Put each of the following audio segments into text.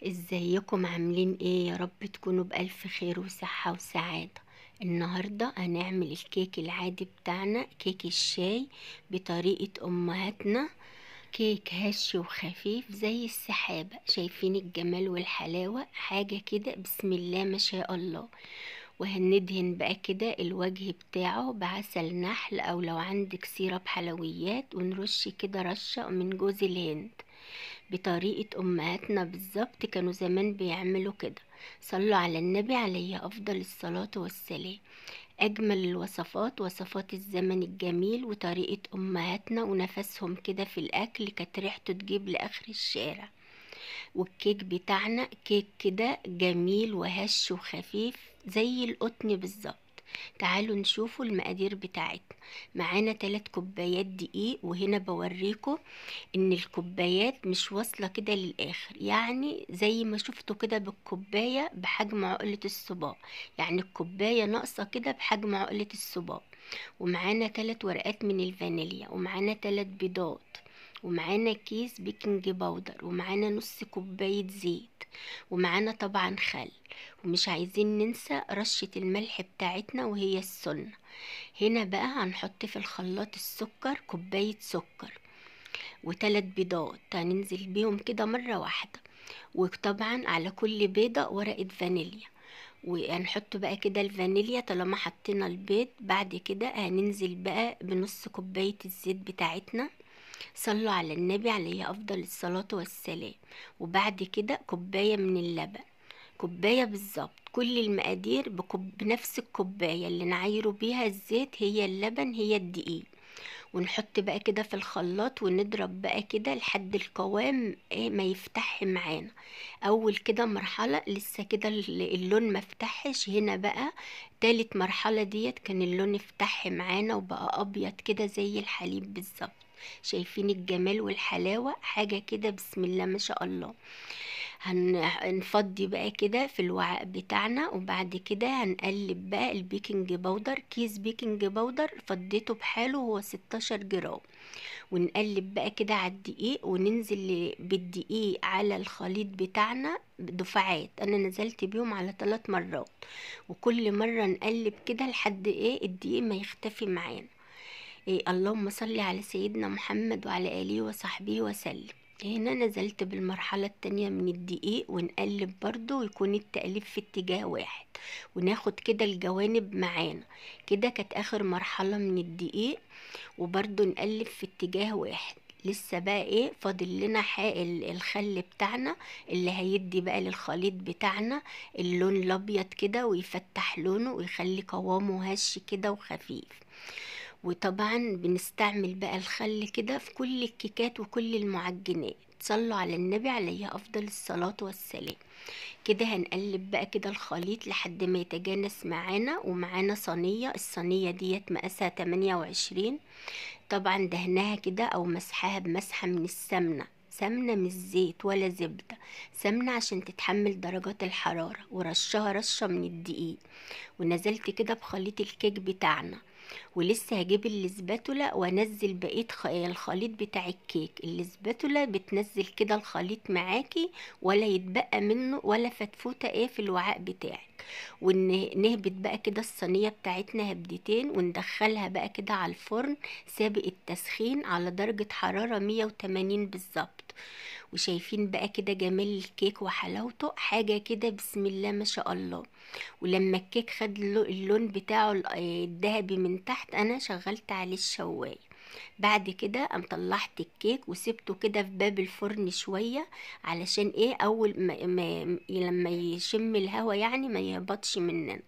ازيكم عاملين ايه؟ يا رب تكونوا بألف خير وصحة وسعادة. النهاردة هنعمل الكيك العادي بتاعنا، كيك الشاي بطريقة امهاتنا، كيك هش وخفيف زي السحابة. شايفين الجمال والحلاوة؟ حاجة كده بسم الله ما شاء الله. وهندهن بقى كده الوجه بتاعه بعسل نحل، او لو عندك syrup حلويات، ونرش كده رشة من جوز الهند بطريقة امهاتنا بالظبط، كانوا زمان بيعملوا كده. صلوا على النبي عليه افضل الصلاة والسلام. اجمل الوصفات وصفات الزمن الجميل وطريقة امهاتنا ونفسهم كده في الاكل، كانت ريحته تجيب لاخر الشارع. والكيك بتاعنا كيك كده جميل وهش وخفيف زي القطن بالظبط. تعالوا نشوفوا المقادير بتاعتنا. معانا 3 كوبايات دقيق، وهنا بوريكم ان الكوبايات مش واصله كده للاخر، يعني زي ما شفتوا كده بالكوبايه بحجم عقله الصباع، يعني الكوباية ناقصه كده بحجم عقله الصباع. ومعانا 3 ورقات من الفانيليا، ومعانا 3 بيضات، ومعانا كيس baking powder، ومعانا نص كوباية زيت، ومعانا طبعا خل، ومش عايزين ننسى رشة الملح بتاعتنا وهي السنة. هنا بقى هنحط في الخلاط السكر، كوباية سكر و3 بيضات هننزل بيهم كده مرة واحدة، وطبعا على كل بيضة ورقة فانيليا. وهنحط بقى كده الفانيليا طالما حطينا البيض. بعد كده هننزل بقى بنص كوباية الزيت بتاعتنا. صلوا على النبي عليه افضل الصلاة والسلام. وبعد كده كوباية من اللبن، كوباية بالظبط. كل المقادير بنفس الكوباية اللي نعايره بيها الزيت، هي اللبن هي الدقيق. ونحط بقى كده في الخلاط ونضرب بقى كده لحد القوام ايه ما يفتح معانا. اول كده مرحلة لسه كده اللون ما فتحش. هنا بقى تالت مرحلة ديت كان اللون افتح معانا وبقى ابيض كده زي الحليب بالظبط. شايفين الجمال والحلاوة؟ حاجة كده بسم الله ما شاء الله. هنفضي بقى كده في الوعاء بتاعنا، وبعد كده هنقلب بقى ال baking powder، كيس baking powder فضيته بحاله هو 16 جرام. ونقلب بقى كده على الدقيق، وننزل بالدقيق على الخليط بتاعنا دفعات. انا نزلت بيهم على 3 مرات، وكل مرة نقلب كده لحد ايه الدقيق ما يختفي معانا. إيه اللهم صل على سيدنا محمد وعلى آله وصحبه وسلم. هنا نزلت بالمرحلة التانية من الدقيق، ونقلب برضو ويكون التقليب في اتجاه واحد، وناخد كده الجوانب معانا كده. كانت اخر مرحلة من الدقيق، وبرضو نقلب في اتجاه واحد. لسه بقى ايه فاضل لنا الخل بتاعنا اللي هيدي بقى للخليط بتاعنا اللون الابيض كده، ويفتح لونه ويخلي قوامه هش كده وخفيف. وطبعا بنستعمل بقى الخل كده في كل الكيكات وكل المعجنات. صلوا على النبي عليه افضل الصلاة والسلام. كده هنقلب بقى كده الخليط لحد ما يتجانس معانا. ومعانا صينية، الصينية ديت مقاسها 28، طبعا دهناها كده او مسحها بمسحة من السمنة، سمنة مش زيت ولا زبدة، سمنة عشان تتحمل درجات الحرارة، ورشها رشة من الدقيق. ونزلت كده بخليط الكيك بتاعنا، ولسه هجيب الاسباتولا وانزل بقية الخليط بتاع الكيك. الاسباتولا بتنزل كده الخليط معاكي ولا يتبقى منه ولا فتفوته ايه في الوعاء بتاعك. ونهبط بقى كده الصينية بتاعتنا هبدتين، وندخلها بقى كده على الفرن سابق التسخين على درجه حرارة 180 بالظبط. وشايفين بقى كده جمال الكيك وحلاوته، حاجة كده بسم الله ما شاء الله. ولما الكيك خد اللون بتاعه الذهبي من تحت، انا شغلت عليه الشوايه. بعد كده قام طلعت الكيك وسبته كده في باب الفرن شوية، علشان ايه اول ما لما يشم الهوا يعني ما يهبطش مننا.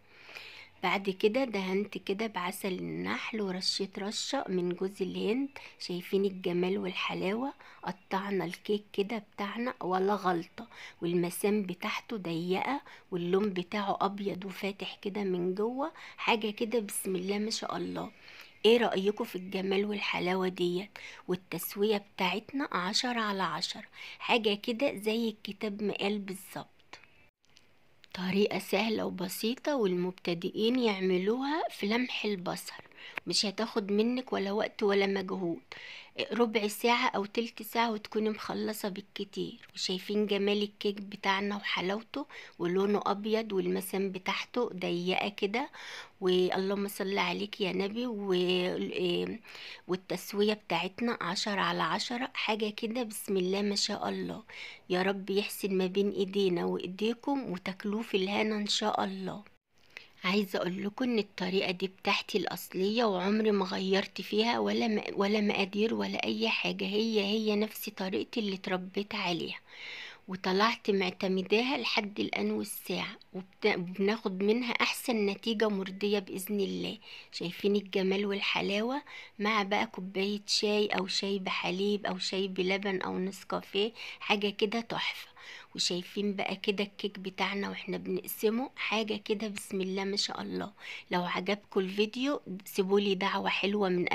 بعد كده دهنت كده بعسل النحل ورشيت رشة من جوز الهند. شايفين الجمال والحلاوة؟ قطعنا الكيك كده بتاعنا ولا غلطة، والمسام بتاعته ضيقة، واللون بتاعه ابيض وفاتح كده من جوه، حاجة كده بسم الله ما شاء الله. ايه رأيكم في الجمال والحلاوة ديت؟ والتسوية بتاعتنا 10 على 10، حاجة كده زي الكتاب ما قال بالظبط. طريقة سهلة وبسيطة والمبتدئين يعملوها في لمح البصر. مش هتاخد منك ولا وقت ولا مجهود، ربع ساعة او تلت ساعة وتكوني مخلصة بالكتير. وشايفين جمال الكيك بتاعنا وحلاوته، ولونه ابيض والمسام بتاعته ضيقة كده، واللهم صل عليك يا نبي. والتسوية بتاعتنا 10 على 10، حاجة كده بسم الله ما شاء الله. يا رب يحسن ما بين ايدينا وايديكم وتاكلوه في الهنا ان شاء الله. عايزه اقول لكم ان الطريقة دي بتاعتي الاصلية وعمري ما غيرت فيها ولا مقادير ولا اي حاجة، هي هي نفس طريقتي اللي اتربيت عليها وطلعت معتمداها لحد الان والساعة، وبناخد منها احسن نتيجة مرضية باذن الله. شايفين الجمال والحلاوه، مع بقى كوباية شاي او شاي بحليب او شاي بلبن او نسكافيه، حاجة كده تحفة. وشايفين بقى كده الكيك بتاعنا واحنا بنقسمه، حاجة كده بسم الله ما شاء الله. لو عجبكم الفيديو سيبولي دعوه حلوة من قلبكم.